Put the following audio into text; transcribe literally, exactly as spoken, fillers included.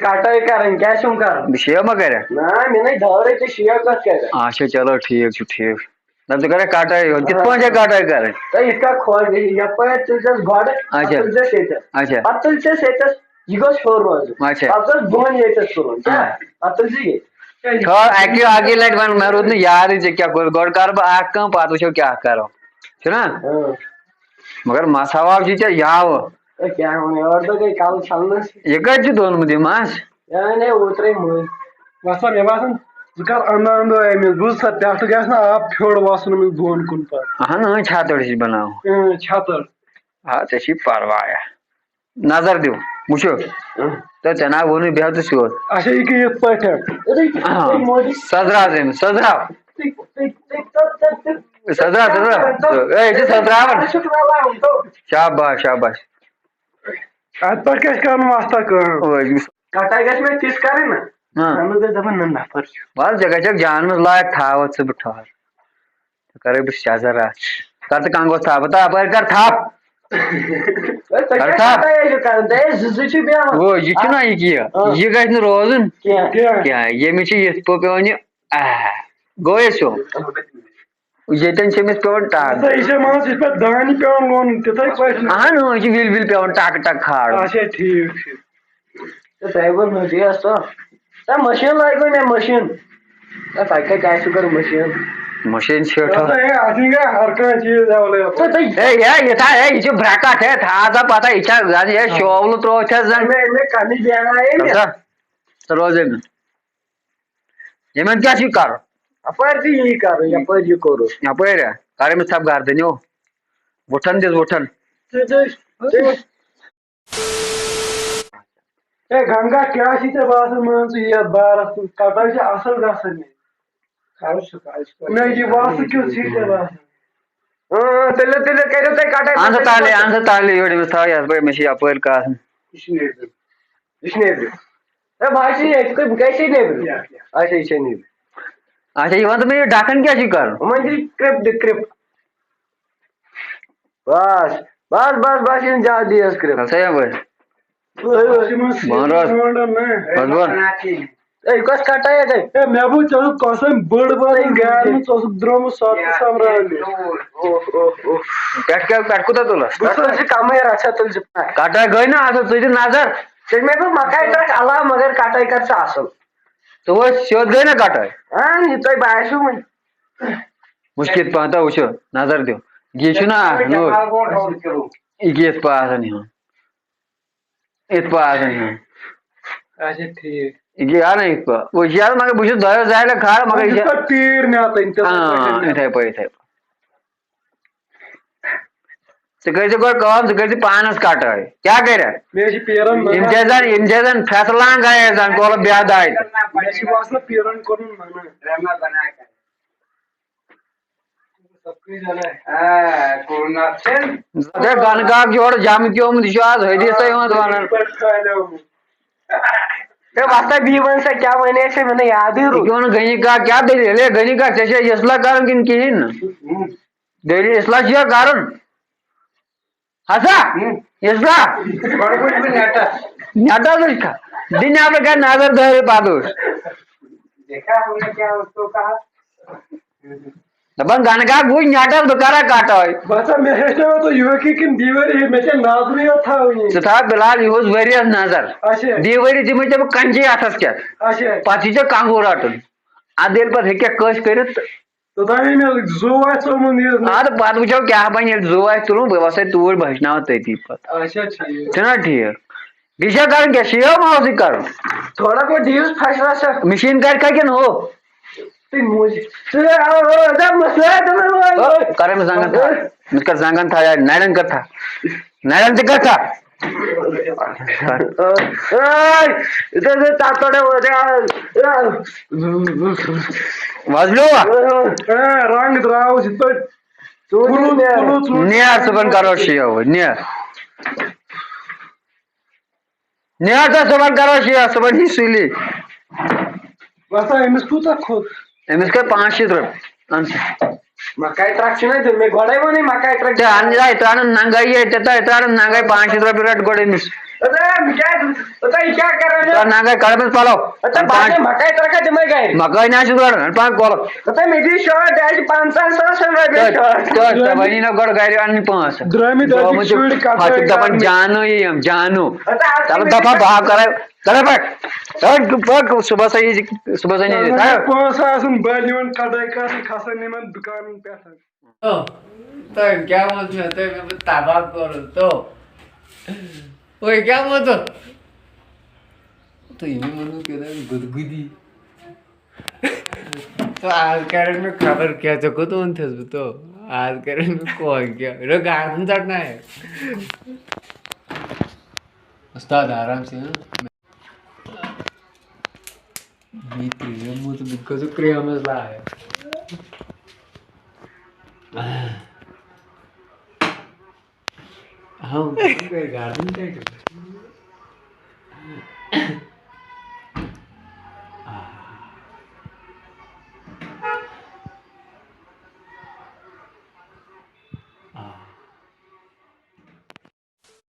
کٹٲے کرٕنۍ، کیٛاہ چھُم کرُن؟ بہٕ شیو ما کرکھ؟ نہ، مےٚ نے دٲرٕے تہٕ شیو کتھ کرکھ؟ اچھا، چلو، ٹھیٖک چھُ، ٹھیٖک۔ نہ، ژٕ کرکھ کٹٲے یوت، کِتھ پٲٹھۍ چھےٚ کٹٲے کرٕنۍ؟ تہٕ یِتھ کٔنۍ خۄش گژھِ، یپٲرۍ تُلۍزٮ۪س گۄڈٕ، اچھا۔ پتہٕ تُلۍزٮ۪س ییٚتٮ۪تھ۔ اچھا۔ پتہٕ تُلۍزٮ۪س ییٚتٮ۪تھ، یہِ گوٚژھ ہیوٚر روزُن۔ اچھا۔ پتہٕ گوٚژھ بۄن ییٚتٮ۪تھ تُلُن۔ کیٛاہ؟ آ۔ پتہٕ تُلۍزِ ییٚتہِ۔ تھٲو اَکہِ، اَکی لَٹہِ وَن، مےٚ روٗد نہٕ یادٕے ژےٚ کیٛاہ کوٚر۔ گۄڈٕ کَرٕ بہٕ اَکھ کٲم، پَتہٕ وٕچھو کیٛاہ کَرو۔ چھُنہ؟ اۭں۔ مگر مَس ہاو چھُے ژےٚ یاوٕ۔ ہے، کیٛاہ وَنہٕ، یورٕ دۄہ گٔے کَلہٕ چھَلنَس۔ یہِ کَتہِ چھُ دوٚنمُت یہِ مَس؟ یہِ اَنے اوترَے مٔنٛزۍ۔ وَسا، مےٚ باسان، ژٕ کَر اَنٛدٕ اَنٛدٕ أمِس۔ بوٗز سا، پٮ۪ٹھٕ گژھِ نہ آب پھیوٚر وَسُن أمِس بۄن کُن پَتہٕ۔ اَہَن، اۭں، چھاتٕر چھِ بَناوُن۔ اۭں، چھاتٕر۔ آ، ژےٚ چھی پَرواے۔ نظر دِو، وٕچھِو۔ اۭں۔ تہٕ ژےٚ نہ ووٚنُے، بیٚہہ تہٕ سیوٚد۔ اچھا، یہِ کیٛاہ یِتھ پٲٹھۍ؟ آ۔ سۄزراو زٔمِس، سۄزراو۔ سۄزراو، سۄزراو۔ اے، یہِ چھِ سۄزراوان۔ شاباش، شاباش۔ اَتھ پٮ۪ٹھ کیٛاہ چھِ کَرُن وۄستا کٲم؟ اوے، یُس کَٹٲے گژھِ مےٚ تِژھ کَرٕنۍ نہ۔ ہاں۔ اَتھ منٛز گژھِ دَپُن نہ نفر چھُ۔ وَلہٕ، ژےٚ گژھٮ۪کھ جانَس لایق تھاو ژٕ بہٕ ٹھہر۔ ژٕ کَرَے بہٕ سٮ۪زر اَتھ۔ کَر ژٕ کنٛگوَس تھپھ، تہٕ اَپٲرۍ کَر تھپھ۔ ہے، تۄہہِ کَر کیٛاہ تھپھ۔ کَتھا ٲسِو کَران؟ تۄہہِ ٲسۍ زٕ زٕ چھِ بیٚہوان۔ گوٚو، یہِ چھُنہ یہِ کینٛہہ۔ آ۔ یہِ گژھِ نہٕ روزُن کینٛہہ۔ کینٛہہ۔ ییٚمِس چھِ یِتھ پٲٹھۍ پٮ۪وان یہِ، آہ، گوٚو یہِ سیوٚد۔ ییٚتٮ۪ن چھِ أمِس پٮ۪وان ٹَک۔ ہسا، یہِ چھےٚ مان ژٕ، یِتھ پٲٹھۍ دانہِ پٮ۪وان لونُن، تِتھَے پٲٹھۍ۔ اَہَن، اۭں، یہِ چھِ وِلۍ وِلۍ پٮ۪وان ٹَکہٕ ٹَکہٕ کھالُن۔ اچھا، ٹھیٖک چھُ۔ تہٕ تۄہہِ ووٚن مٔنٛزی ٲس تو۔ تۄہہِ مٔشیٖن لٲگِو مےٚ مٔشیٖن۔ تہٕ تۄہہِ کَتہِ آسِوٕ کَرُن مٔشیٖن؟ مٔشیٖن چھِ ٹھٔہر۔ ہسا، ہے، اَتھ چھُنہٕ کانٛہہ ہر کانٛہہ چیٖز available۔ تہٕ تُہۍ ہے، ہے، یہِ تھا، ہے، یہِ چھِ برٛکھ، ہے، تھاو سا پَتہ، یہِ چھا زَن، یہِ شولہٕ ترٛوو چھا زَن؟ مےٚ، مےٚ کَنہِ بیٚہنایے مےٚ۔ سا، سا روزے مےٚ۔ یِمَن کیٛاہ چھُے کَرُن؟ اَپٲرۍ چھُ یی کَرُن، یَپٲرۍ یہِ کوٚرُس۔ یَپٲرۍ ہا؟ کَر أمِس ژھَپہٕ گَردَنہِ، ہیوٚو۔ وُٹھَن دِس، وُٹھَن۔ ژٕ دِس، ژٕ دِس۔ ہے گنگا، کیٛاہ چھُے ژےٚ باسان، مان ژٕ یَتھ بارَس کُن؟ کَٹٲے چھِ اَصٕل گژھان مےٚ۔ نہ، یہِ وَسہٕ کیُتھ چھُے ژےٚ باسان؟ اۭں، تُلِو، تُلِو، کٔرِو تُہۍ کَٹٲے۔ اَہَن سا، تَلے، اَہَن سا، تَلے، یورٕ أمِس تھاو یَتھ پٲٹھۍ، مےٚ چھِ یَپٲرۍ کَتھ۔ یہِ چھُ نیٚبرِم۔ یہِ چھُ نیٚبرِم۔ ہے، بہٕ حظ چھُس ییٚتہِ، تُہۍ کَتہِ چھِو نیٚبرِم؟ یَتھ، یَتھ۔ اچھا، یہِ چھےٚ نیٚبرِم۔ اچھا، یہِ وَن تہٕ مےٚ، یہِ ڈَکھَن کیٛاہ چھُے کَرُن؟ یِمَن چھِ کرٛپ دِ، کرٛپ۔ بس، بس، بس، بس، یِم زیادٕ دیٖہَس کرٛپ۔ ہسا یَپٲرۍ۔ بہٕ روز۔ بس بہٕ۔ ہے، یہِ کۄس کَٹٲے یَتھ؟ ہے، مےٚ بوٗز ژےٚ اوسُکھ کۄسَن بٔڑ بارٕنۍ گاڑِ منٛز، ژٕ اوسُکھ درٛامُت سۄ تہٕ سۄمبراونہِ۔ اوہ، اوہ، اوہ۔ پٮ۪ٹھ کیٛاہ، پٮ۪ٹھ کوٗتاہ تُلَس؟ بہٕ تُلہٕ ژٕ کَمٕے رَژھا، تُلہٕ ژٕ پٮ۪ٹھ۔ کَٹٲے گٔے نا اَصٕل، ژٕ دِ نظر۔ ژےٚ چھِ مےٚ دوٚپ مَکاے ترٛٹھ علاوٕ، مگر کَٹٲے کَر ژٕ اَصٕل۔ ژٕ وٲتۍ سیوٚد گٔے نا کَٹٲے؟ اَہَن، یہِ تۄہہِ باسیو وۄنۍ۔ وٕچھ کِتھ پٲٹھۍ، وٕچھِو، نظر دِیِو۔ یہِ چھُنہ اَکھ نوٚو۔ یہِ کِتھ پٲٹھۍ آسان یِوان؟ یِتھ پٲٹھۍ آسان یِوان۔ اچھا، ٹھیٖک۔ یہِ گٔے اَنٕنۍ یِتھ پٲٹھۍ۔ وۄنۍ چھِ یَتھ مگر بہٕ چھُس دۄیو زاہِلٮ۪ن کھالان، مگر یہِ چھِ یَتھ تیٖر مےٚ اَتٮ۪ن تِتھَے ہاں، پٲٹھۍ۔ یِتھَے پٲٹھۍ، یِتھَے پٲٹھۍ۔ ژٕ کٔرۍ زِ گۄڈٕ کٲم، ژٕ کٔرۍ زِ پانَس کَٹٲے۔ کیٛاہ کَرِ؟ مےٚ چھِ پیرَن یِم چھِ زَن، یِم چھِ زَن فیصلہٕ ہنٛگ آیہِ زَن کولہٕ بیٚہہ داے۔ مےٚ چھِ باسان پیرَن کوٚرُن منع۔ ہے، گنہٕ گاگ چھُ اورٕ جمع پیومُت، یہِ چھُ آز حدیثے یوت ونان۔ ہے، وۄستا بی وَن سا کیٛاہ وَنے اَسہِ، مےٚ نہٕ یادٕے روٗد۔ یہِ وَن غنی کاک، کیٛاہ دٔلیٖل؟ ہے، غنی کاک، ژےٚ چھےٚ اصلاح کَرُن کِنہٕ کِہیٖنۍ نہٕ؟ دٔلیٖل اصلاح چھِ یا کَرُن؟ ہسا، اصلاح۔ گۄڈٕ وٕچھ بہٕ نیٹَس۔ نیٹَس وٕچھ کھا۔ دِ نیٚبرٕ کَنہِ نظر دٲرِتھ پَتہٕ وٕچھ۔ دیکھا ہم نے کیا اس کو کہا؟ دَپان گنہٕ گاگ وٕچھ نیٹَس، بہٕ کَرا کَٹٲے۔ باسان مےٚ ہیٚچھنٲوا تُہۍ یوٗکی کِنہٕ دیوٲری، مےٚ چھےٚ نظرٕے یوت تھاوٕنۍ۔ ژٕ تھاو بِلال یِہُس ؤریَس نظر۔ اچھا۔ دیوٲری دِمَے ژےٚ بہٕ کَنچی اَتھَس کٮ۪تھ۔ اچھا۔ پَتہٕ چھُے ژےٚ کَنٛگوٗ رَٹُن۔ اَتھ ییٚلہِ پَتہٕ ہیٚکہِ کھٔسۍ کٔرِتھ تہٕ۔ توٚتام ییٚلہِ مےٚ زُو آسہِ ژوٚمُت یہِ۔ اَدٕ پَتہٕ وٕچھو کیٛاہ بَنہِ، ییٚلہِ زُو آسہِ تُلُن، بہٕ وَسَے توٗرۍ، بہٕ ہیٚچھناوَتھ تٔتی پَتہٕ۔ اچھا، ٹھیٖک۔ چھُنہ ٹھیٖک؟ بیٚیہِ چھا کَرُن کیٛاہ؟ شیو ما اوسُے کَرُن؟ تھوڑا بہت دِیِوُس پھَش وَش اَتھ۔ مِشیٖن کَرِ کھا کِنہٕ ہُہ؟ تُہۍ موٗجوٗب۔ ژٕ، آ، آ، دَپ مےٚ، ژٕ، آ، دَپ مےٚ، آ، آ۔ کَر أمِس زنٛگَن تھَپھ۔ أمِس کَر زنٛگَن تھَپھ، یا نَرٮ۪ن کَر تھَپھ۔ نَرٮ۪ن تہِ کَر تھَپھ۔ اے، یہِ تہِ ٲس تَتھ پٮ۪ٹھ، آ، آ۔ وۄزلیو۔ اے، رنٛگ درٛاوُس یِتھ پٲٹھۍ۔ ژوٗنٛٹھۍ کُلوٗ، نیران۔ کُلوٗ ژوٗنٛٹھۍ۔ نیر صُبحن کَرو شیو، نیر۔ نیر تہٕ صُبحن کرو شیخ، صُبحن یی سُلی۔ وۄستا، أمِس کوٗتاہ کھوٚت؟ أمِس کھٔتۍ پانٛژھ شیٖتھ رۄپیہِ۔ اَہَن سا۔ مکاے ٹرٛک چھِنہ دیُن، مےٚ گۄڈَے ووٚنُے مکاے ٹرٛک۔ تہٕ اَہَن سا، یہِ ترٛاونہٕ ننٛگَے ییٚتہِ، تہٕ یہِ ترٛاونہٕ ننٛگَے پانٛژھ شیٖتھ رۄپیہِ رَٹ گۄڈٕ أمِس۔ ہتا، بہٕ کیٛاہ، ہتا، یہِ کیٛاہ کران یہِ؟ ژٕ ننٛگے کڑ أمِس پلو۔ ہتا، بہٕ ہانے مکاے ترکھا دِمے گرِ۔ مکٲے نہ چھُ گۄڈٕ، ہن پان کۄلہٕ۔ ہتا، مےٚ دِ شٲٹ، یہِ چھِ پنٛژاہ ساس رۄپیہِ شٲٹ۔ تہٕ ژےٚ وَنی نہ گۄڈٕ گرِ اَنٕنۍ پانٛژھ ہَتھ۔ درٛامٕتۍ ٲسۍ درٛامٕتۍ شُرۍ کَتھ ہَتھ چھِ ٲسۍ دَپان کَرنہِ۔ جانو یِم جانو۔ ہتا، اَتھ چلو چھِ دَپان مےٚ بہٕ ہا کَرے، چلو پَک، چلو پَک، صُبحَس یی، صُبحَس یی۔ پانٛژھ آسَن بٔلۍ یِوان کَٹٲے کَرنہِ کھَسان یِمَن دُکانَن پٮ۪ٹھ۔ تو تۄہہِ کیٛاہ ووٚن مےٚ؟ تۄہہِ مےٚ بہٕ تباہ کوٚرُتھ تو۔ وۄنۍ کیٛاہ ووٚن تہٕ؟ تہٕ یِمو ووٚنُکھ کیٛاہ تام گُدگُدی۔ تو آز کَرن مےٚ خبر کیٛاہ، ژےٚ کوٚت اوٚنتھَس بہٕ تو؟ آز کَرن مےٚ کوک کیٛاہ؟ رُک گاردن ژَٹناوِ۔ اُستاد آرام سے، ہاں؟ بیٚیہِ کرٛیٖم ووت، بہٕ تہِ گژھٕ کرٛیٖمَس لایَق۔ ہاں، گاردن کَتہِ؟